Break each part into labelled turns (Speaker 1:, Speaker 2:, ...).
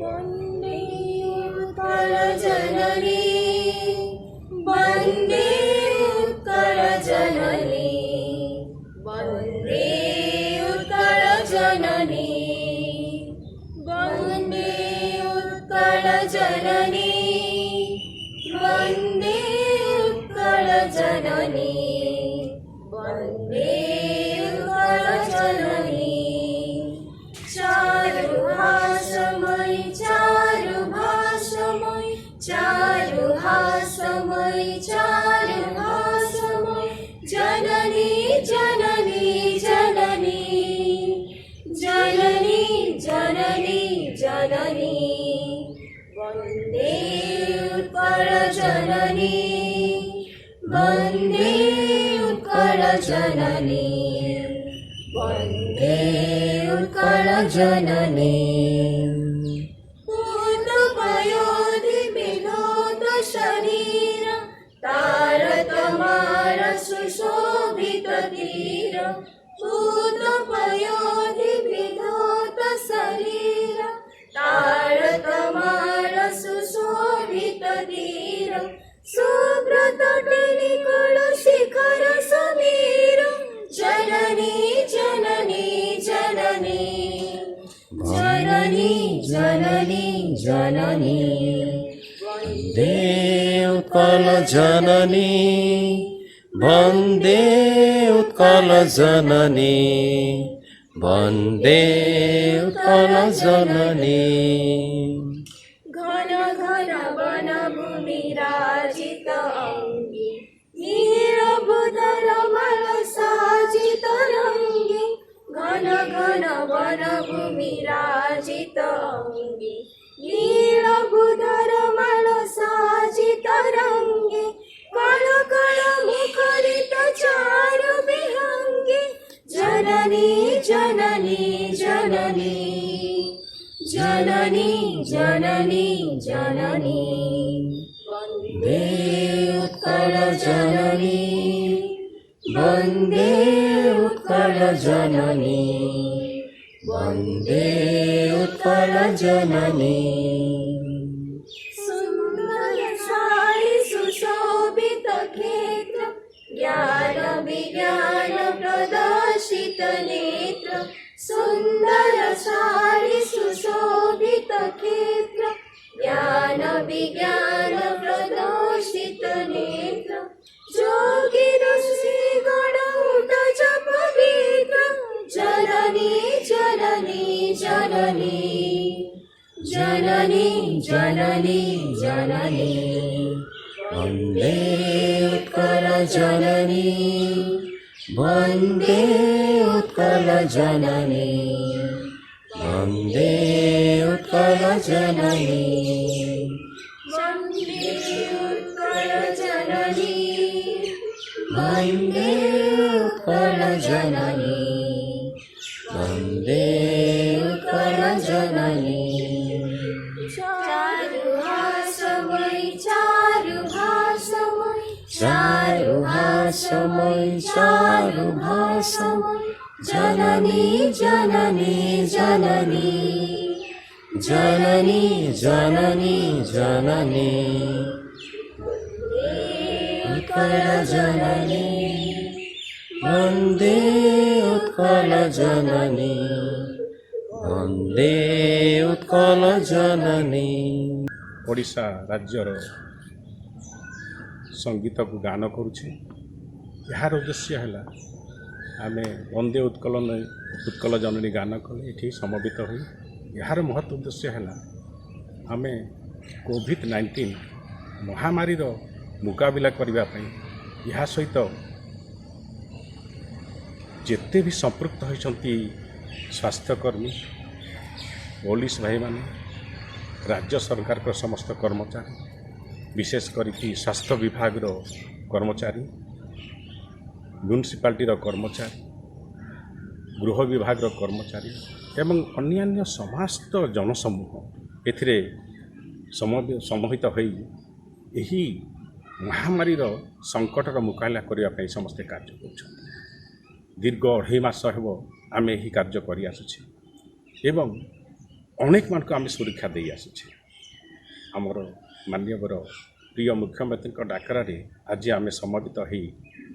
Speaker 1: ବନ୍ଦେ ଉତ୍କଳ ଜନନୀ, ବନ୍ଦେ ଉତ୍କଳ ଜନନୀ, ବନ୍ଦେ ଉତ୍କଳ ଜନନୀ, ବନ୍ଦେ ଉତ୍କଳ ଜନନୀ, ବନ୍ଦେ ଉତ୍କଳ ଜନନୀ, ବନ୍ଦେ ଉତ୍କଳ ଜନନୀ। ଚାରୁହାସମୟୀ, ଚାରୁଭାଷମୟୀ, ଚାରୁହାସମୟୀ, ଚାରୁଭାଷମୟୀ, ଜନନୀ, ଜନନୀ, ଜନନୀ, ଜନନୀ, ଜନନୀ, ଜନନୀ, ବନ୍ଦେ ଉତ୍କଳ ଜନନୀ, ବନ୍ଦେ ଉତ୍କଳ ଜନନୀ, ବନ୍ଦେ ଉତ୍କଳ ଜନନୀ। ପୂତ ପୟୋଧି ବିଧୌତ ଶରୀର, ତାରତମାଳ ସୁଶୋଭିତ ତୀର। ପୂତ ପୟୋଧି ବିଧୌତ ଶରୀର, ତାରତମାଳ ସୁଶୋଭିତ ତୀର, ଶୁଭ୍ରତଟେ ନିକୁଳ ଶିଖର ସମୀର, ଜନନୀ, ଜନନୀ, ଜନନୀ, ଜନନୀ, ଜନନୀ, ଜନନୀ,
Speaker 2: ବନ୍ଦେ ଉତ୍କଳ ଜନନୀ, ବନ୍ଦେ ଉତ୍କଳ ଜନନୀ, ବନ୍ଦେ ଉତ୍କଳ ଜନନୀ।
Speaker 1: ଘନ ଘନ ବନ ଭୂମି ରାଜିତ ଅଙ୍ଗେ, ନୀଳ ଭୂଧର ମାଳ ସାଜିତ ରଙ୍ଗେ। ଘନ ଘନ ବନ ଭୂମି ରାଜିତ ଅଙ୍ଗେ, ନୀଳ ଭୂଧର ମାଳ ସାଜିତ ରଙ୍ଗେ, କଳ କଳ ମୁଖରିତ ଚାରୁ ବିହଙ୍ଗେ, ଜନନୀ, ଜନନୀ, ଜନନୀ, ଜନନୀ, ଜନନୀ, ଜନନୀ,
Speaker 2: ବନ୍ଦେ ଉତ୍କଳ ଜନନୀ, ବନ୍ଦେ ଉତ୍କଳ ଜନନୀ, ବନ୍ଦେ ଉତ୍କଳ ଜନନୀ।
Speaker 1: ସୁନ୍ଦର ଶାଳି ସୁଶୋଭିତ କ୍ଷେତ୍ର, ଜ୍ଞାନ ବିଜ୍ଞାନ ପ୍ରଦର୍ଶିତ ନେତ୍ର। ସୁନ୍ଦର ଶାଳି ସୁଶୋଭିତ କ୍ଷେତ୍ର, ଜ୍ଞାନ ବିଜ୍ଞାନ ପ୍ରଦର୍ଶିତ ନେତ୍ର, ଯୋଗୀ ଋଷି ଗଣ ଉଠଜ ପବିତ୍ର, ଜନନୀ, ଜନନୀ, ଜନନୀ, ଜନନୀ, ଜନନୀ, ଜନନୀ,
Speaker 2: ବନ୍ଦେ ଉତ୍କଳ ଜନନୀ, ବନ୍ଦେ ଉତ୍କଳ ଜନନୀ, ବନ୍ଦେ ଉତ୍କଳ ଜନନୀ।
Speaker 1: ବନ୍ଦେ ଉତ୍କଳ ଜନନୀ,
Speaker 2: ବନ୍ଦେ ଉତ୍କଳ ଜନନୀ, ବନ୍ଦେ ଉତ୍କଳ ଜନନୀ।
Speaker 1: ଚାରୁହାସମୟୀ, ଚାରୁଭାଷମୟୀ,
Speaker 2: ଚାରୁହାସମୟୀ, ଚାରୁଭାଷମୟୀ, ଜନନୀ, ଜନନୀ, ଜନନୀ, ଜନନୀ, ଜନନୀ, ଜନନୀ, ଉତ୍କଳ ଜନନୀ, ବନ୍ଦେ ଉତ୍କଳ ଜନନୀ, ବନ୍ଦେ ଉତ୍କଳ ଜନନୀ।
Speaker 3: ଓଡ଼ିଶା ରାଜ୍ୟର ସଙ୍ଗୀତକୁ ଗାନ କରୁଛେ। ଏହାର ଉଦ୍ଦେଶ୍ୟ ହେଲା, ଆମେ ବନ୍ଦେ ଉତ୍କଳ ଉତ୍କଳ ଜନନୀ ଗାନ କଲେ ଏଠି ସମବେତ ହୋଇ, ଏହାର ମହତ୍ ଉଦ୍ଦେଶ୍ୟ ହେଲା ଆମେ କୋଭିଡ଼-19 ମହାମାରୀର ମୁକାବିଲା କରିବା ପାଇଁ ଏହା ସହିତ ଯେତେ ବି ସମ୍ପୃକ୍ତ ହୋଇଛନ୍ତି, ସ୍ୱାସ୍ଥ୍ୟକର୍ମୀ, ପୋଲିସ ଭାଇମାନେ, ରାଜ୍ୟ ସରକାରଙ୍କ ସମସ୍ତ କର୍ମଚାରୀ, ବିଶେଷ କରିକି ସ୍ୱାସ୍ଥ୍ୟ ବିଭାଗର କର୍ମଚାରୀ, ମ୍ୟୁନିସିପାଲିଟିର କର୍ମଚାରୀ, ଗୃହ ବିଭାଗର କର୍ମଚାରୀ ଏବଂ ଅନ୍ୟାନ୍ୟ ସମସ୍ତ ଜନସମୂହ ଏଥିରେ ସମହିତ ହୋଇ ଏହି ମହାମାରୀର ସଙ୍କଟର ମୁକାବିଲା କରିବା ପାଇଁ ସମସ୍ତେ କାର୍ଯ୍ୟ କରୁଛନ୍ତି। ଦୀର୍ଘ 2.5 ମାସ ହେବ ଆମେ ଏହି କାର୍ଯ୍ୟ କରିଆସୁଛେ ଏବଂ ଅନେକମାନଙ୍କୁ ଆମେ ସୁରକ୍ଷା ଦେଇ ଆସୁଛେ। ଆମର ମାନ୍ୟବର ପ୍ରିୟ ମୁଖ୍ୟମନ୍ତ୍ରୀଙ୍କ ଡାକରାରେ ଆଜି ଆମେ ସମବେତ ହେଇ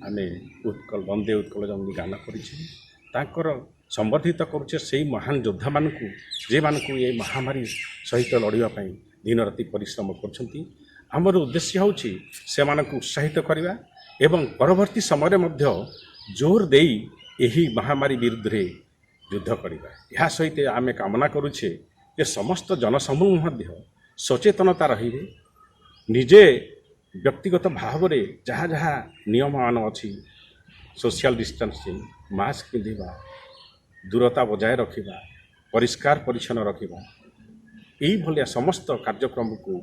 Speaker 3: ଆମେ ବନ୍ଦେ ଉତ୍କଳ ଜନନୀ ଗାନ କରିଛେ। ତାଙ୍କର ସମ୍ବର୍ଦ୍ଧିତ କରୁଛେ ସେଇ ମହାନ ଯୋଦ୍ଧାମାନଙ୍କୁ, ଯେଉଁମାନଙ୍କୁ ଏ ମହାମାରୀ ସହିତ ଲଢ଼ିବା ପାଇଁ ଦିନ ରାତି ପରିଶ୍ରମ କରୁଛନ୍ତି। ଆମର ଉଦ୍ଦେଶ୍ୟ ହେଉଛି ସେମାନଙ୍କୁ ଉତ୍ସାହିତ କରିବା ଏବଂ ପରବର୍ତ୍ତୀ ସମୟରେ ମଧ୍ୟ ଜୋର ଦେଇ ଏହି ମହାମାରୀ ବିରୁଦ୍ଧରେ ଯୁଦ୍ଧ କରିବା। ଏହା ସହିତ ଆମେ କାମନା କରୁଛେ ଯେ ସମସ୍ତ ଜନସମୂହ ମଧ୍ୟ ସଚେତନତା ରହିବେ, ନିଜେ ବ୍ୟକ୍ତିଗତ ଭାବରେ ଯାହା ଯାହା ନିୟମମାନ ଅଛି, ସୋସିଆଲ ଡିଷ୍ଟାନ୍ସିଂ, ମାସ୍କ ପିନ୍ଧିବା, ଦୂରତା ବଜାୟ ରଖିବା, ପରିଷ୍କାର ପରିଚ୍ଛନ୍ନ ରଖିବା, ଏଇଭଳିଆ ସମସ୍ତ କାର୍ଯ୍ୟକ୍ରମକୁ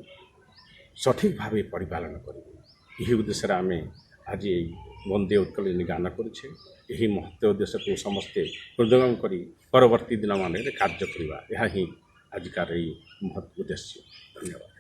Speaker 3: ସଠିକ୍ ଭାବେ ପରିପାଳନ କରିବେ। ଏହି ଉଦ୍ଦେଶ୍ୟରେ ଆମେ ଆଜି ଏଇ ବନ୍ଦେ ଉତ୍କଳ ଗାନ କରୁଛେ। ଏହି ମହତ୍ତ୍ୱ ଉଦ୍ଦେଶ୍ୟକୁ ସମସ୍ତେ ହୃଦୟଙ୍ଗମ କରି ପରବର୍ତ୍ତୀ ଦିନମାନରେ କାର୍ଯ୍ୟ କରିବା, ଏହା ହିଁ ଆଜିକାର ଏଇ ମହତ୍ ଉଦ୍ଦେଶ୍ୟ। ଧନ୍ୟବାଦ।